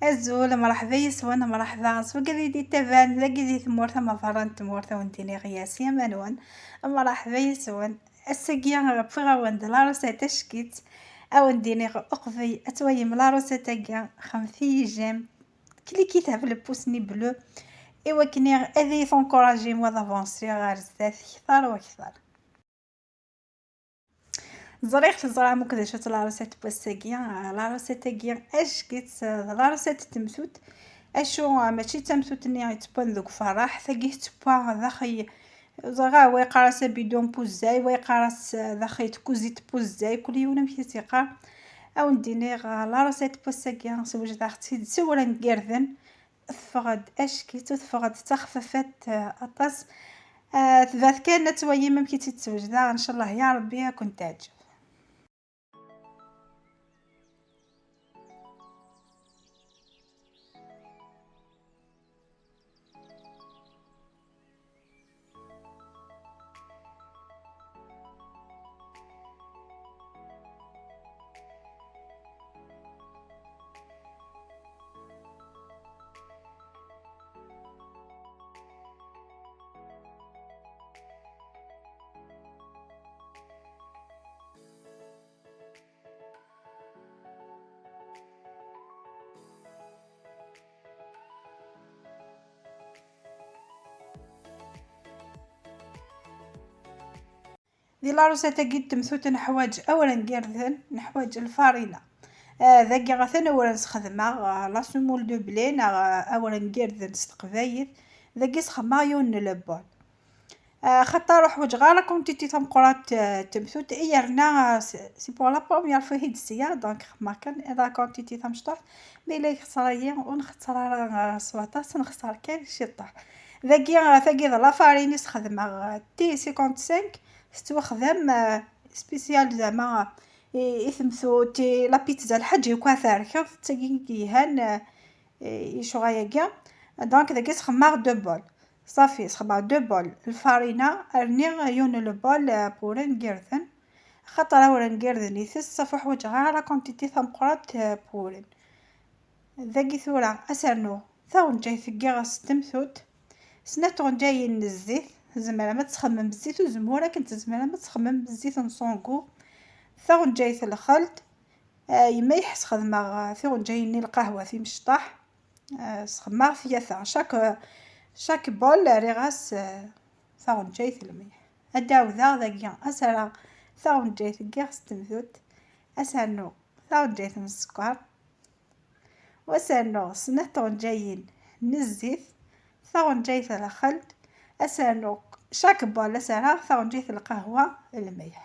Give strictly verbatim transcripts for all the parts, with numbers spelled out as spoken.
Azul, mṛeḥba yes-wen, mṛeḥba s wigad i d-ittaban dagi di tmurt, amaḍal n tmurt, a wen-d-iniɣ yas yama-nwen, mṛeḥba yes-wen. Ass-agi, wwiɣ-awen-d la recette tackit, a wen-d-iniɣ uqbel ad twayem la recette-agi, xedmet-iyi j'aime, klikit ɣef le pouce-nni bleu, i wakken ad iyi-tencouragem ad avancer ɣer zdat kter u kter. Ẓriɣ teẓram akk d acu-tt la recette n wass-agi. La recette-agi, ackit, d la recette n temtut. Acu, mačči d tamtut-nni i tewwan deg uferraḥ, tagi tewwa daxel, ẓriɣ, wa yeqqar-as abidon n uzzay, wa yeqqar-as daxel tkuzit n uzzay, kul yiwen amek i tt-yeqqar. A wen-d-iniɣ, la recette n wass-agi, sewjdeɣ-tt-id s awren n yirden. Teffeɣ-d ackit u teffeɣ-d d taxfafat, eh, aṭas. Eh, tebɛet kan ad twayem amek i tt-id-ssewjdeɣ, ncallah ya Rebbi ad ken-teɛǧeb. Di la recette-agi n temtut neḥwaǧ awren n yirden, neḥwaǧ lfarina. Ah, dagi atan awren sxedmeɣ, ah, la semoule de blé neɣ, ah, awren n yirden s teqbaylit. Dagi sxedmeɣ yiwen n le bol. Ah, xaṭer ur ḥwaǧeɣ ara quantité tameqqrant, ah, n temtut, i yerna, ah, c'est, c'est pour la première fois i d-sya, donc xedmeɣ kan la quantité tamecṭuḥt, ma yella yexṣer-iyi ur nxeṣṣer ara, ah, s waṭas, nxeṣṣer kan ciṭṭaḥ. Dagi, ah, tagi d la farine i sxedmeɣ, ah, T cinquante-cinq, tettwaxdam, ah, spécial zeɛma, ah, i, i temtut, i la pizza, lḥaǧa akk ara terkeḍ, d tagi i yelhan, ah, i, i ccɣel-agi. Donc dagi sxedmeɣ deux bols. Ṣafi, sxedmeɣ deux bols lfarina, rniɣ yiwen le bol, euh, n wuren n yirden, xaṭer awren n yirden itess, ṣafi ur ḥwaǧeɣ ara la quantité tameqqrant, euh, n wuren. Dagi tura ad s-rnuɣ taɣenǧayt n yiɣes n temtut, snat tɣenǧayin n zzit, tzemrem ad txemmem zzit uzemmur akken tzemrem ad txemmem zzit n sans goût, taɣenǧayt n lxelt, Ah, yemma-ines xedmeɣ, ah, tiɣenǧayin-nni n lqahwa timecṭaḥ. Ah, sxedmeɣ tyata. Chaque, chaque bol rriɣ-as, ah, taɣenǧayt n lmelḥ. Ad d-ɛawdeɣ dagi, ad s-rreɣ taɣenǧayt n yiɣes n temtut, ad s-rnuɣ taɣenǧayt n sskeṛ, u ad s-rnuɣ snat tɣenǧayin n zzit, taɣenǧayt n lxelt, ad s-rnuɣ chaque bol, ad s-rreɣ taɣenǧayt n lqahwa n lmelḥ.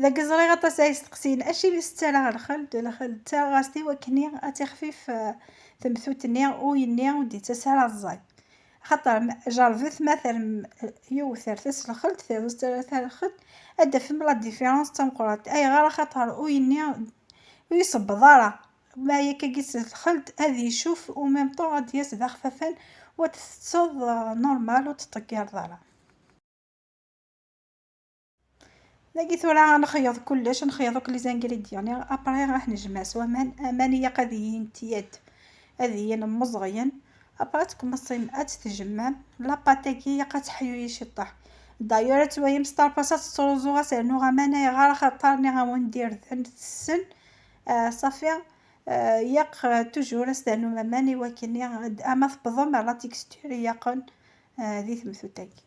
Dagi ẓriɣ aṭas ay yesteqsin acimi i s-ttarraɣ lxeld. Lxeld ttarraɣ-as-t i wakken ad tixfif, eh, temtut-nni, ul-nni ur d-yettas ara ẓẓay. Xaṭer m-, jerbet ma term-, yiwet terra-as lxeld, terra-as lxeld, ad d-tafem la différence d tameqqrant. Ayɣer? Axaṭer ul-nni ur isebbeḍ ara. Ma yakkagi s lxeld ad icuf, u même temps ad d-yas d axfafan, u ad t-tetteḍ, eh, normal, ur t-teṭṭeggireḍ ara. Dagi tura ad nexyeḍ kullec, ad nexyeḍ akk les ingrédients-nni, après ad t-nejmeɛ s waman. Aman ilaq ad yili tiède, ad yili mmeẓɣel. Après ad tkumeṣim ad t-tjemmɛem. La pâte-agi ilaq ad teḥyuyi ciṭṭaḥ. D'ailleurs ad twayem s ṭarpas ad tettruẓu, ad s-rnuɣ aman, ayɣer? Axaṭer nniɣ-awen-d irden tessen, ah, ṣafi, ah, ilaq, ah, toujours ad s-ternum aman i wakken i, ama tewwḍem ar la texture ilaqen. eh, di temtut-agi.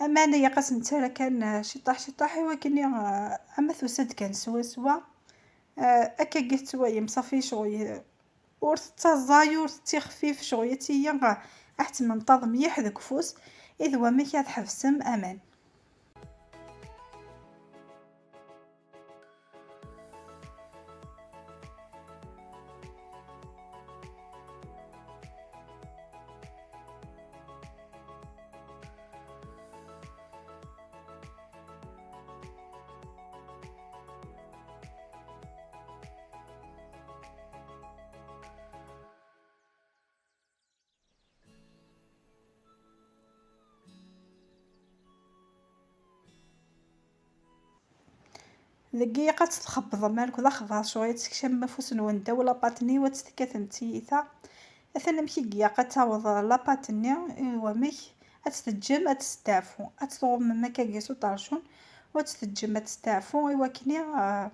Aman, ilaq ad s-nettarra kan, eh, ciṭṭaḥ ciṭṭaḥ i wakken, eh, ama tusa-d kan swaswa. Eh, akka i tettwayem, ṣafi, ccɣel, eh, ur tettaẓay, ur tettixfif, ccɣel ad tili, eh, ad tettmenṭaḍ mliḥ deg ufus, i d wamek ad tḥebsem aman. Deg ilaq ad tt-txebbḍem, ma nekk d axbaḍ, ccɣel ad tekcem afus-nwen ddaw lapatni, u ad tt-tekkatem d tiyita. Atan amek i ilaq ad taweḍ lapatni, i wamek ad tt-teǧǧem ad testeɛfu, ad tt-tɣummem akkagi s uṭercun, u ad tt-teǧǧem ad testeɛfu, i wakken, ah,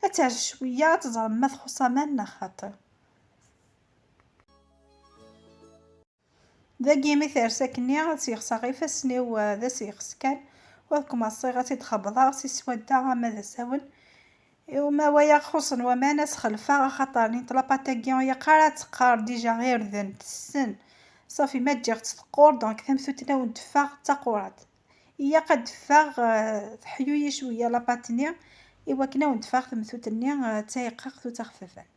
ad teɛjel cwiya, ad teẓrem ma txuṣṣ aman neɣ xaṭi. Dagi mi ters akkenni, ad s-yexseɣ ifassen-iw, eh, d as-yexs kan, u ad kmaṣiɣ ad tt-id-xebḍeɣ si swadda ama d asawen. I uma waya xuṣṣen waman, ad s-xelfeɣ, axaṭer nint lapatagi ilaq ara ad teqqar dija irden, tessen. Ṣafi, ma ǧǧiɣ-tt teqqur, donc tamtunt-nni ad wen-d-teffeɣ d taqurant. Ilaq ad d-teffeɣ, eh, teḥyuyi cwiya lapatni, i wakken ad wen-d-teffeɣ temtunt-nni, eh, d tayeqqaxt u d taxfafant.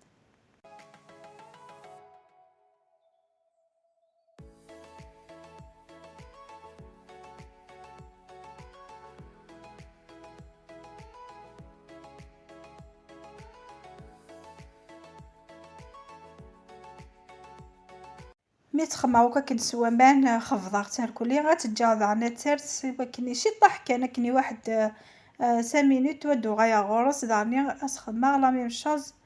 Mi ttxemmeɣ akk akken s waman, xebḍeɣ-tt arkuli, ad tt-ǧǧeɣ daɣen ad ters i wakken i ciṭṭaḥ kan, akken i waḥed, eh, cinq minutes, u ad d-uɣaleɣ ɣur-s daɣen ad s-xedmeɣ la même chose.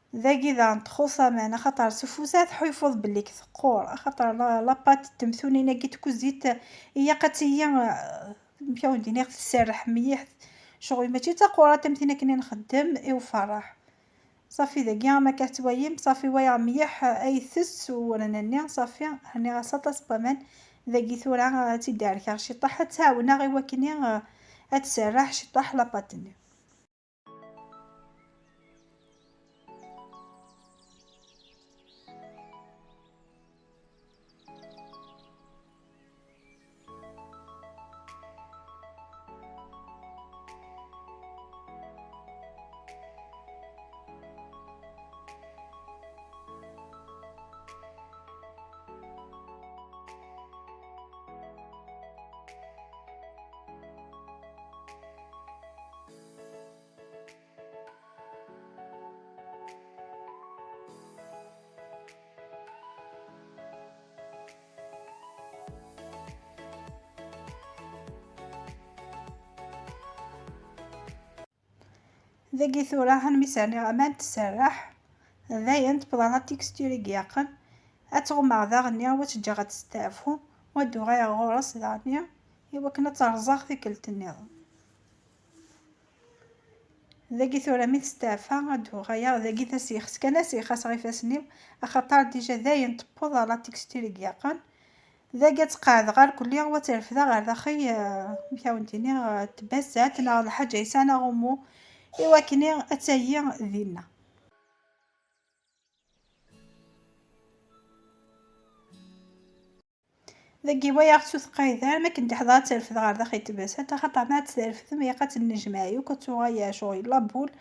Dagi daɣen txuṣṣ aman, axaṭer s ufus ad tḥulfuḍ belli teqqur, axaṭer la, la pâte n temtunin-agi n tkuzint, ilaq ad tili, eh, amek ara wen-d-iniɣ, tserreḥ mliḥ. Ccɣel mačči d taqurant am tin akken i nxeddem i uferraḥ. Ṣafi, dagi am akka tettwalim, ṣafi, walaɣ mliḥ ay tess uwren-nni, ṣafi, rniɣ-as aṭas n waman. Dagi tura ad tt-id-rkeɣ ciṭṭaḥ, ad tt-ɛawneɣ i wakken, eh, ad tserreḥ ciṭṭaḥ la pâte-nni. Dagi tura, ha mi s-rniɣ aman, tserreḥ. Dayen, tewweḍ la texture i ilaqen. Ad tt-ɣummeɣ daɣenni, u ad tt-ǧǧeɣ ad testeɛfu, u ad d-uɣaleɣ ɣur-s daɣenni, i wakken ad tt-rẓeɣ tikkelt nniḍen. Dagi tura mi testeɛfa, ad d-uɣaleɣ, dagi ad as-yexs kan, ad as-yexs ɣef ifassen-iw, axaṭer dija dayen tewweḍ ɣer la texture i ilaqen. Dagi ad tt-qeɛdeɣ arkuli, u ad tt-refdeɣ ɣer daxel, eh, amek ara wen-d-iniɣ, eh, tbasat neɣ lḥaǧa yesɛan aɣummu, i wakken ad tali dinna. Dagi walaɣ-tt ur teqqay ara, ma akken d-ḥḍer ad terfed ɣer daxel tbasat, axaṭer ma ad tt-terfdem ilaq ad tennejmaɛ yakk, ad tuɣal ccɣel la boule.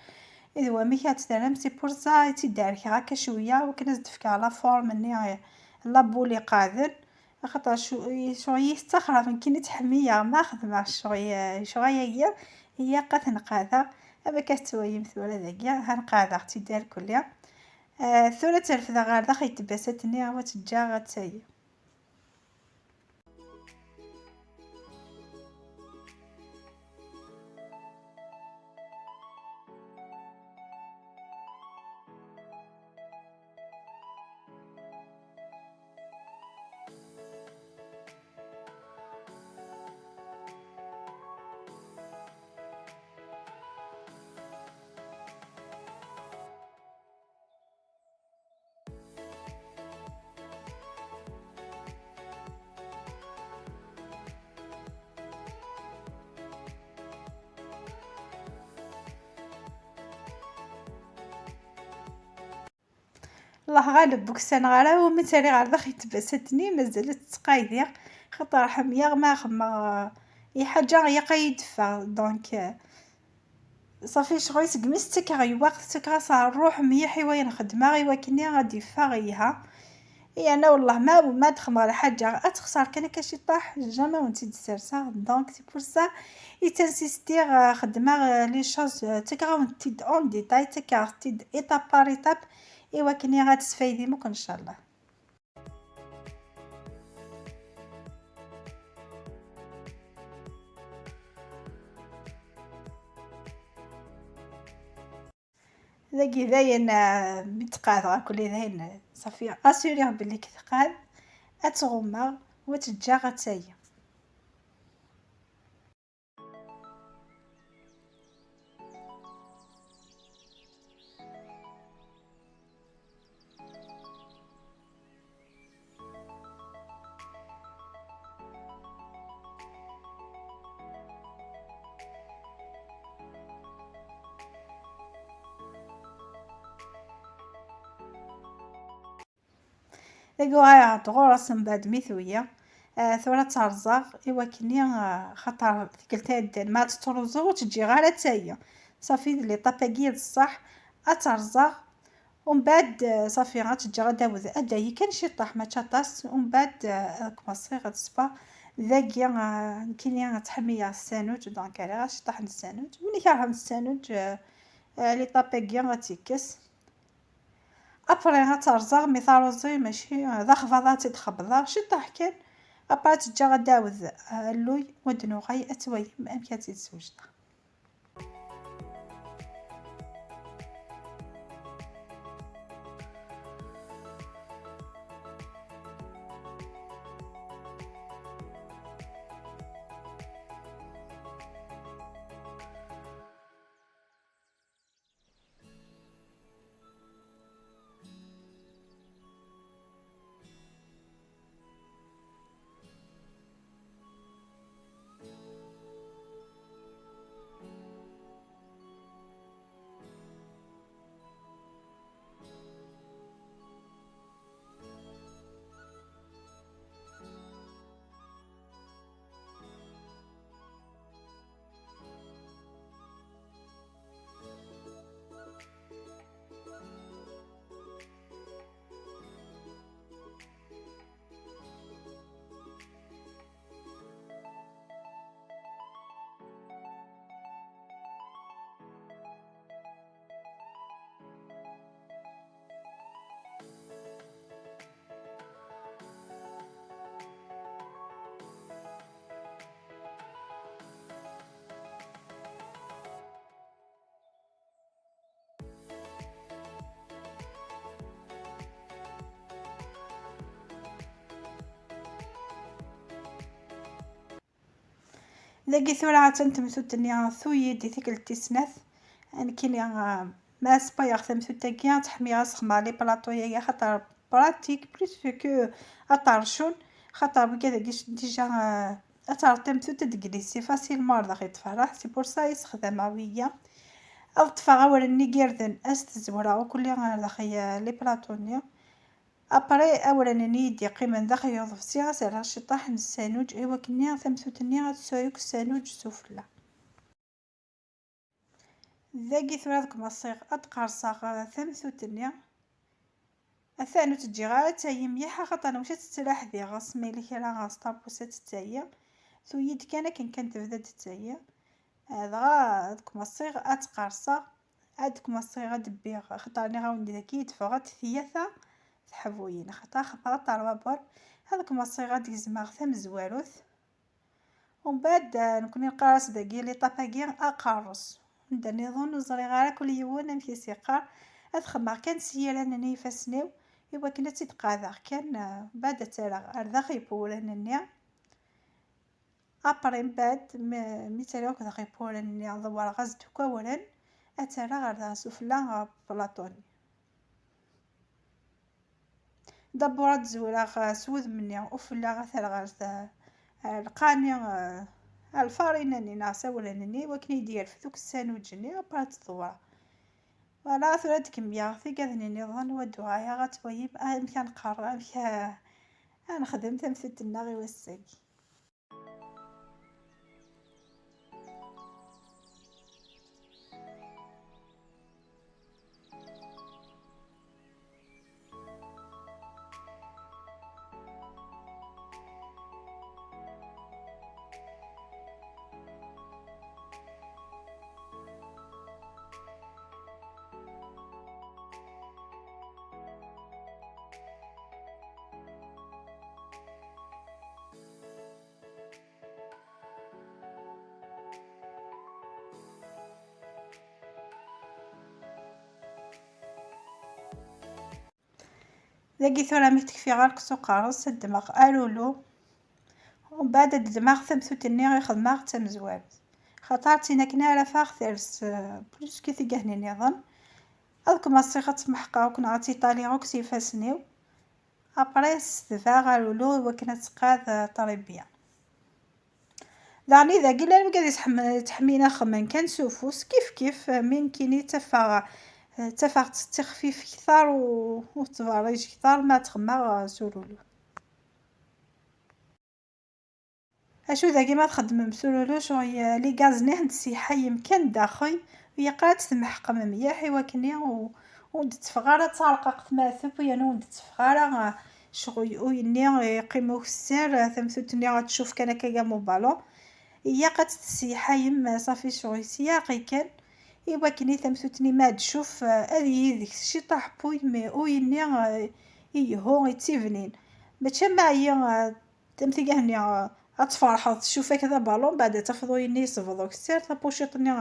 I d wamek ad tt-terrem, c'est pour ça i tt-id-rkeɣ akka cwiya, wakken ad s-d-fkeɣ la forme-nni, la boule iqeɛden. Axaṭer cu-, ccɣel-is d taxrabt, nekkini ttḥemmileɣ ma xedmeɣ ccɣel, ccɣel-agi, ilaq ad ten-qeɛdeɣ. Am akka tettwalim tura dagi, ha nqeɛdeɣ-tt-id irkelli. Ah, tura ad tt-refdeɣ ɣer daxel n tbasat-nni, wa tt-ǧǧeɣ ad tagi. الله غالب، ur ssneɣ ara umi tt-rriɣ ɣer daxel n tbasat-nni, mazal ad tt-ttqaydiɣ, xaṭer ḥemmleɣ ma xemmeɣ, eh, i ḥaǧa ilaq ad yi-d-teffeɣ. Donc, eh, صافي، شغل segmi s-ttakkeɣ i lweqt, ttakkeɣ-as ṛṛuḥ mliḥ i wayen xeddmeɣ, i wakken ad d-iffeɣ yelha. Yerna wellah ma, ma d-xemmeɣ lḥaǧa ad texṣer kan akka ciṭṭaḥ, jamais ur tt-id-sserseɣ. Donc c'est pour ça i ttinsistiɣ, eh, xeddmeɣ, eh, les choses, eh, ttakkeɣ-awen-tent-id en détail, ttakkeɣ-tent-id étape par étape, i wakken ad tesfaydim akk, ncallah. Dagi dayen, ah, mi d-qeɛdeɣ akk dayen, ah, ṣafi, asuriɣ belli k-tqeɛd, ad tt-ɣummeɣ, wa tt-ǧǧeɣ ad tagi. Dagi uɣaleɣ-d ɣur-s mbeɛd mi tuyi. Ah, tura ad tt-rẓeɣ i wakken, ah, xaṭer tikkelt iɛeddan ma ad tt-truẓeɣ ur tt-ǧǧiɣ ara ad tagi. Ṣafi, d l'étape-agi i d ṣṣeḥ, ad tt-rẓeɣ. Umbeɛd, eh, ṣafi, ad tt-ǧǧeɣ ad d-awed, ad d-ayi kan ciṭṭaḥ, mačči aṭas. Umbeɛd, eh, ad kmaṣiɣ ad ṣfa. Dagi, eh, nekkini ad ttḥemmileɣ s tsanuǧ, donc rriɣ ciṭṭaḥ n tsanuǧ. Win ikerhen tsanuǧ, eh, eh, l'étape-agi ad tt-ikkes. Après ad tt-rẓeɣ, mi taruẓi mačči, eh, d axbaḍ ad tt-id-xebḍeɣ, ciṭṭaḥ kan. Après ad tt-ǧǧeɣ ad d-awed, eh, alluy, wa d-nuɣal ad twalim amek ad tt-id-swejdeɣ. Dagi tura attan temtunt-nni tuyi-d i tikkelt tis snat. Nekkini, ah, ma sbayeɣ tamtunt-agi, ad tt-ḥmiɣ ad sxedmeɣ les plateaux-agi, axaṭer pratique plus que ad ṭercun, xaṭer wigad-agi déjà, ah, ad terreḍ tamtunt ad d-glisi facilement ar daxel tferreḥ, c'est pour ça i sexdameɣ wiyi. Ad ṭṭfeɣ awren-nni n yirden, ad s-t-zewreɣ akk-nni ar daxel, ah, les plateaux-nni. Après, awren-nni i d-yeqqimen daxel, ad ḍefsiɣ, ad s-rreɣ ciṭṭaḥ n ssanuǧ, i wakken-nni tamtunt-nni ad tesɛu akk ssanuǧ sufella. Dagi tura ad kmaṣiɣ ad qerṣeɣ, eh, tamtunt-nni. Atan ur tt-ǧǧiɣ ara ad tagi mliḥ, axaṭer newwi-tt ad tettraḥ diɣes, ma yella kra s ṭabus ad tettagi. Tuyi-d kan akken kan tebda-d tettagi. Dɣa ad kmaṣiɣ ad ttqerṣeɣ, ad kmaṣiɣ ad bbiɣ, xaṭer nniɣ-awen-d dagi i d-ffɣent tyata teḥbuyin, xaṭer xemmeɣ aṭar wabur, ad kmaṣiɣ ad gezmeɣ tamezwarut. Umbeɛd, eh, nekni neqqar-as dagi, l'étape-agi, aqerres. Anda nniḍen ur ẓriɣ ara kul yiwen amek i s-yeqqar. Ad xemmeɣ kan s yiran-nni ifassen-iw, i wakken ad tt-id-qeɛdeɣ kan, eh, mbeɛd ad tt-rreɣ ar daxel n iwuran-nni. Après, mbeɛd, mi, mi tt-rriɣ akk daxel n iwuran-nni, ḍewwreɣ-as-d akk awren, ad tt-rreɣ ar da sufella ɣef plaṭu-nni. D'abord ad zewreɣ, eh, s wudem-nni, ufella ad t-rreɣ ar ta-, ar lqani, eh, ar lfarina-nni neɣ s awren-nni, wakken i d-yerfed ukessar n uǧenni, après ad t-ḍewreɣ. Voilà, tura ad kemmleɣ tigad-nni nniḍen, u ad d-uɣaleɣ ad twayim amek ad nqerr, amek a, ad nexdem tamtunt-nneɣ i wass-agi. Dagi tura mi tekfi ɣer-k s uqerres, ad ddmeɣ arulu, umbeɛd ad ddmeɣ tamtunt-nni i xedmeɣ d tamezwarut, xaṭer d tin akken ara afeɣ ters, eh, plus que tigad-nni nniḍen. Ad kmaṣiɣ ad tt-meḥqeɣ akk neɣ ad tt-iṭaliɣ akk s ifassen-iw. Après, setbeɣ arulu i wakken ad teqqad, eh, très bien. Daɣen, i dagi llan wigad yettḥem-, yettḥemmin ad xemmen kan s ufus, kif kif, eh, mi nekkini ttafeɣ, eh, ttafeɣ-tt d tixfif kter u, u tettberriǧ kter ma txemmeɣ, eh, s urulu. Acu dagi ma txeddmem s urulu, cɣel, eh, les gaz-nni ad tent-tesseyḥayem kan daxel, u yeqqar ad tt-tmeḥqem mliḥ i wakken-nni u, ur d-tetteffeɣ ara d tareqqaqt ma tewwi, yerna ur d-tetteffeɣ ara, eh, cɣel uyenni yeqqim ukessar, eh, tamtunt-nni ad tcuf kan akka am uballon. Ilaq ad tt-tesseyḥayem, eh, ṣafi cɣel s yiɛeqqi kan, i wakken i tamtunt-nni ma ad tcuf, eh, ad yili deg-s ciṭṭaḥ n wul, mais uyenni, eh, ileḥḥu, yettibnin. Mačči am ayi, eh, am tigad-nni, eh, ad tferḥeḍ, tcuf-ak d abalun, mbeɛd ad tafeḍ uyenni yesbeḍ ukessar, tapuciṭ-nni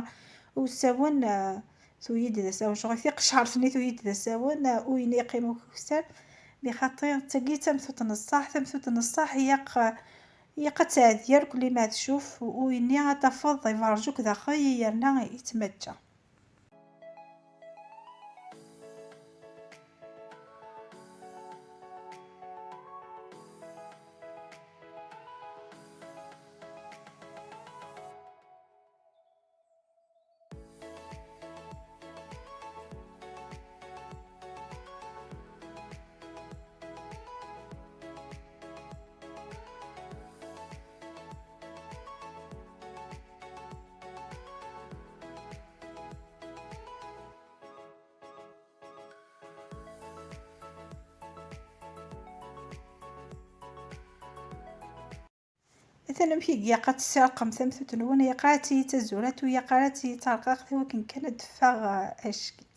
usawen, eh, tuyi-d d asawen, cɣel tiqecɛert-nni tuyi-d d asawen, eh, uyenni yeqqim ukessar. Mais xaṭi, d tagi d tamtunt n ṣṣeḥ, tamtunt n ṣṣeḥ ilaq, ilaq ad tɛeddi irkelli ma tcuf, uyenni ad tafeḍ iberrǧ akk daxel, yerna yettmačča. Atan amek i ilaq ad tessirqem tamtunt-nwen, ilaq ara ad tili d tazurant, ur ilaq ara ad tili d tarqaqt, i wakken kan ad d-teffeɣ, eh, ack-itt.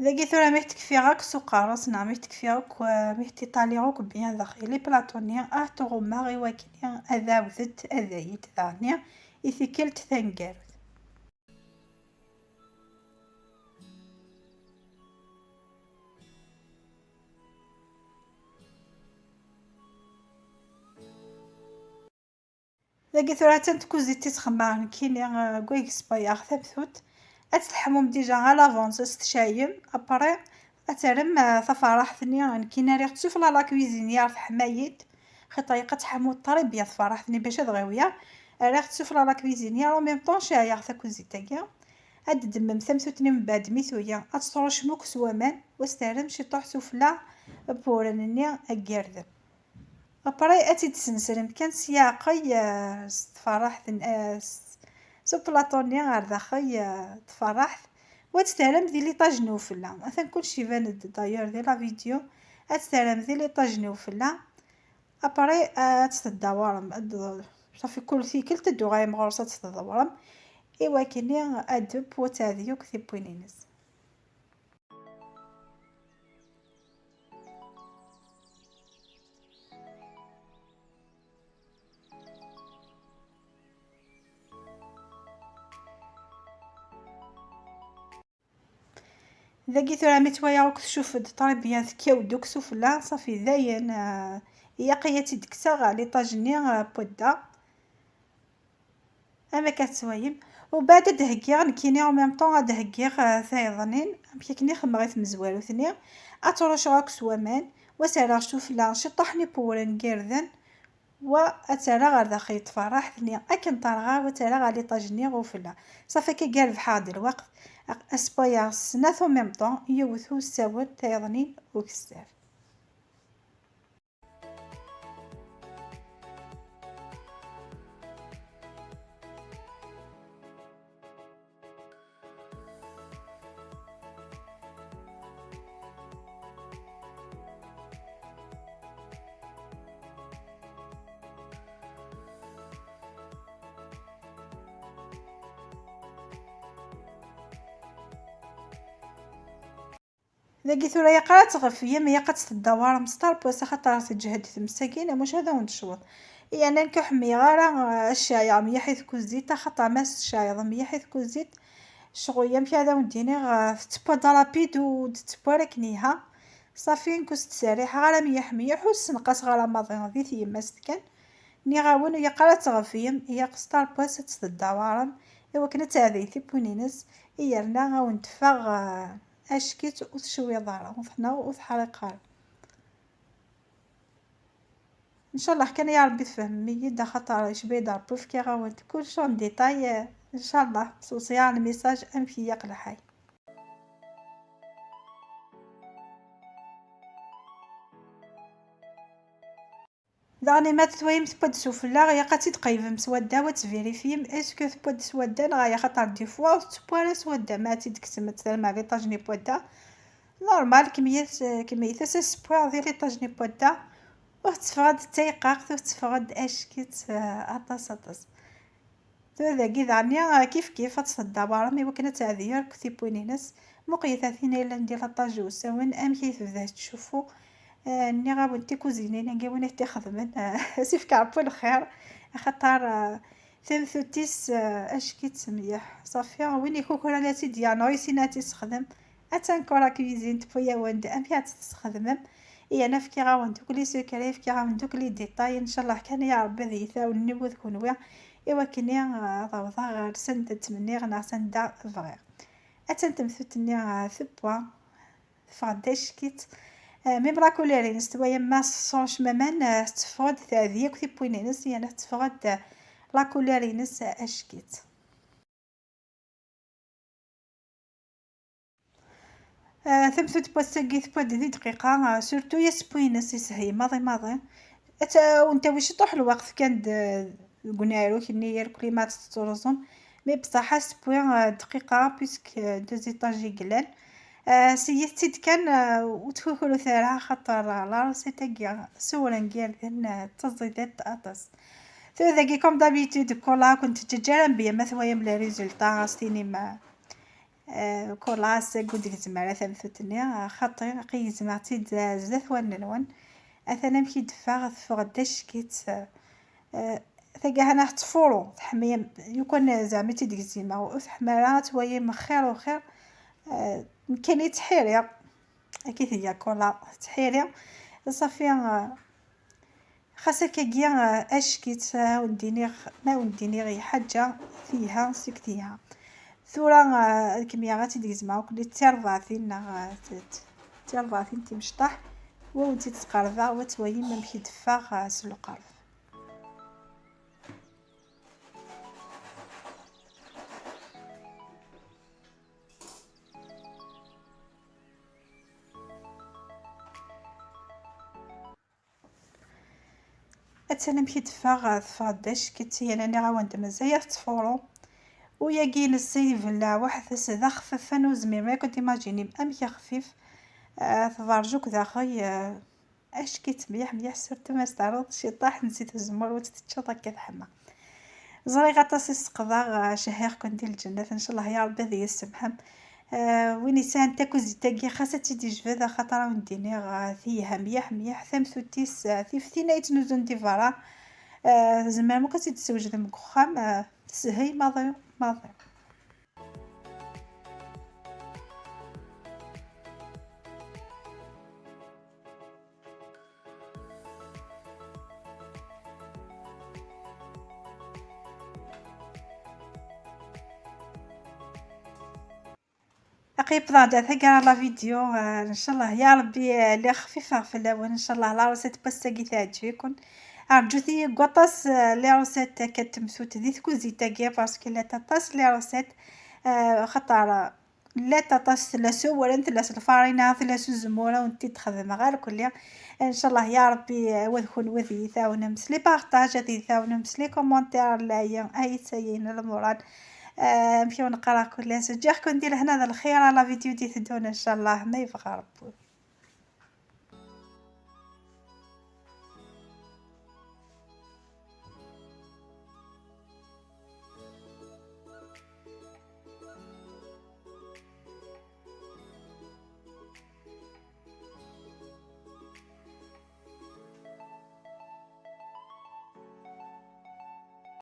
Dagi tura mi t-kfiɣ akk s uqerru-s, neɣ mi t-kfiɣ akk, eh, mi t-iṭaliɣ akk bien daxel i plaṭu-nni, ad t-ɣummeɣ i wakken ad ɛawdent ad ayent daɣen i tikkelt taneggarut. Dagi tura attan tkuzit i sxemmeɣ nekkini, eh, deg wayeg sbayaɣ tamtunt. Ad teḥmum déjà à l'avance, ad s-tecɛem, après ad terrem, eh, taferraḥt-nni. Nekkini rriɣ-tt sufella la cuisinière, teḥma-yi-d. Xaṭer ilaq ad teḥmu très bien tferraḥt-nni bac ad ɣiwyeɣ. Rriɣ-tt sufella la cuisinière, en même temps ceɛɛeɣ takuzit-agi. Ad d-temmem tamtunt-nni mbeɛd mi tuya, ad tt-tṛuccem akk s waman, u ad s-terrem ciṭuḥ sufella n wewren-nni n yirden. Après ad tt-id-tesnesrem kan s yiɛeqqay, eh, s tferraḥt n, eh, s, s uplaṭu-nni ɣer daxel, eh, tferraḥt, u ad tt-terrem di l'étage n ufella. Atan kullec iban-d d'ailleurs di la vidéo. Ad tt-terrem di l'étage n ufella. Après, eh, ad tt-teddawarem. Ad, ṣafi kul tikkelt ad d-tuɣalem ɣur-s ad tt-teddawarem. I wakken ad tdeww u ad teɛdi akk tiwwin-ines. Dagi tura mi tt-walaɣ akk tcuf-d très bien, tekkaw-d akk sufella, ṣafi dayen, eh, ilaq-iyi ad tt-id-kkseɣ ɣer l'étage-nni, eh, n wadda. Am akka tettwayem. Ubeɛd ad d-heggiɣ nekkini, en même temps ad d-heggiɣ, eh, tayeḍnin, amek akken i xemmeɣ i tmezwarut-nni. Ad tt-ṛucceɣ akk s waman, u ad s-rreɣ sufella ciṭṭaḥ n iwewren n yirden, wa ad tt-rreɣ ɣer daxel n tferraḥt-nni akken terɣa, wa ad tt-rreɣ ɣer l'étage-nni ufella. Ṣafi akka rebḥeɣ-d lweqt, ad sbayaɣ snat en même temps, yiwet usawen, tayeḍnin ukessar. Dagi tura ilaq ara tɣefyem, ilaq ad tt-teddawarem s tṛebwast, axaṭer teǧhed tmes-agi, neɣ mačči ad awen-tecweḍ. Yeɛni nekk ur ḥemmleɣ ara, eh, ad ceɛɛeɣ mliḥ i tkuzit, axaṭer ma tceɛɛeḍ mliḥ i tkuzit, ccɣel amek ad awen-d-iniɣ, eh, tettewwa-d rapid, ur d-tettewwa ara akken yelha. Ṣafi, nekk ur s-ttserriḥeɣ ara mliḥ mliḥ, ur s-ssenqaseɣ ara maḍi di tyemmast kan. Nniɣ-awen, ilaq ara tɣefyem, ilaq s tṛebwast ad tt-teddawarem, i wakken ad teɛdi tiwwin-ines, i yerna ad awen-d-teffeɣ, eh, ack-itt ur tecwiḍ ara, ur teḥna, ur teḥriq ara. Ncallah kan ya Rebbi tfehmem-iyi-d, axaṭer icba-yi-d Rebbi, fkiɣ-awen-d kullec en détail, eh, ncallah, s uṣeyyaɛ n lmissaj amek i yi-ilaq lḥal. Daɣen, ma tettwayem tewwa-d sufella, ilaq ad tt-id-tqeyyfem s wadda, ad tt-vérifyem, est-ce que tewwa-d s wadda neɣ ala, axaṭer des fois ur tettewwi ara s wadda, ma ad tt-id-tekksem ad tt-terrem ɣer l'étage-nni n wadda. Normal, kemmiyet, kemmiyet as tewwi di l'étage-nni n wadda, ur tetteffeɣ-d d tayqaqqt, ur tetteffeɣ-d ack-itt, eh, aṭas, aṭas. Tura dagi daɣen, ah, kif kif ad tt-teddawarem i wakken ad teɛdi akk tiwwin-ines. Muqlet a tin yellan di l'attache n usawen amek i tebda tettcuffu. Ah, nniɣ-awen tikuzinin-agi win i t-ixedmen, ah, ad s-ifk Rebbi lxir, axaṭer, ah, tamtunt-is, ah, ack-itt mliḥ. Ṣafi, win ikukran ad tt-id-yernu, ur yessin ad tt-issexdem. Attan encore la cuisine, tewwi-awen-d amek ad tt-tesxedmem. Yerna fkiɣ-awen-d akk les secrets, fkiɣ-awen-d akk les détails. Ncallah kan ya Rebbi ad iyi-tɛawnem i wid kunwi, i wakken, eh, ad awḍeɣ ɣer sanda ttmenniɣ neɣ sanda bɣiɣ. Attan temtunt-nni, eh, tewwa, teffeɣ-d ack-itt. Eh, même la couleur-ines, twayem ma tessṛuccem aman, eh, tetteffeɣ-d teɛdi akk tiwwin-ines, yerna tetteffeɣ-d, eh, la couleur-ines, eh, ack-itt. Ah, tamtunt n wass-agi tewwa-d di dqiqa, ah, surtout asewwi-ines ishel maḍi maḍi. Ad t-, ad awen-tawi ciṭuḥ lweqt kan d-, deg unaruk-nni irkelli ma tettruẓum. Mais bṣaḥ asewwi, ah, dqiqa, puisque, ah, deux étages i yellan. Ah, seyyit-tt-id kan, ah, ur ttkukrut ara, axaṭer, ah, la recette-agi, sewren n yirden, ah, d taẓidiṭ aṭas. Tura dagi, comme d'habitude, kul ad kent-teǧǧeǧ ara mebla ma twayem les résultats, ad s-tinim, ah, Kulaṣ ur d-gezmeɣ ara tamtunt-nni, xaṭi, aql-i gezmeɣ-tt-id zdat wallen-nwen. Atan amek i d-teffeɣ, teffeɣ-d d acekk-itt. Tagi hana tettfuru, teḥma, lukan zeɛma i tt-id-gezmeɣ ur teḥma ara, ad twali xir u xir. Nekkini ttḥiriɣ. Akka i tga Kulaṣ, ttḥiri. Ṣafi, xas akkagi, acekk-itt, ad wen-d-iniɣ, ma wen-d-iniɣ lḥaǧa, telha seg telha. Tura, ad kem-yaɣ ad tt-id-gezmeɣ akk d tirbaɛtin neɣ d tirbaɛtin timecṭaḥ, wa wen-tt-id-sqerbeɣ, wa twalim amek i d-teffeɣ s lqerb. Attan amek i d-teffeɣ, teffeɣ-d d acekk-itt, yal aniɣ-awen-d mazal tettfuru. Uyagi-ines i yebleɛ weḥd-s d axfaf, ur zmireɣ akk ad d-imajinim amek xfif. Teberjuk daxel, acekk-itt mliḥ mliḥ, surtout ma s-terreḍ ciṭṭaḥ n zzit uzemmur ur tt-teččeḍ akka teḥma. Ẓriɣ aṭas i sseqḍeɣ, cehhiɣ-ken di lǧennet, ncallah ya Rebbi ad iyi-tsemḥem. Win yesɛan takuzit-agi xas ad tt-id-ijbed, axaṭer ad wen-d-iniɣ telha mliḥ mliḥ, tamtunt-is tif tin ay ttnuzun di berra. Tzemrem akk ad tt-id-teswejdem deg uxxam, teshel maḍi maḍi. Aql-i wwḍeɣ-d ar taggara n la vidéo, ncallah ya Rebbi lliɣ xfifeɣ fell-awen, ncallah la recette n wass-agi teɛǧeb-iken. Rǧut-iyi deg waṭas les recettes akka n temtunt di tkuzit-agi, parce que llant aṭas les recettes, xaṭer llant aṭas, tella s uwren, tella s lfarina, tella s uzemmur, ad wen-t-id-xedmeɣ irkelli. Ncallah ya Rebbi, wa d kenwi ad iyi-tɛawnem s les partages, ad iyi-tɛawnem s les commentaires, lɛali ay ttayen lmural. Amek i wen-qqareɣ kul ass, ǧǧiɣ-ken di lehna d lxir, à la vidéo d-iteddun ncallah ma yebɣa Rebbi.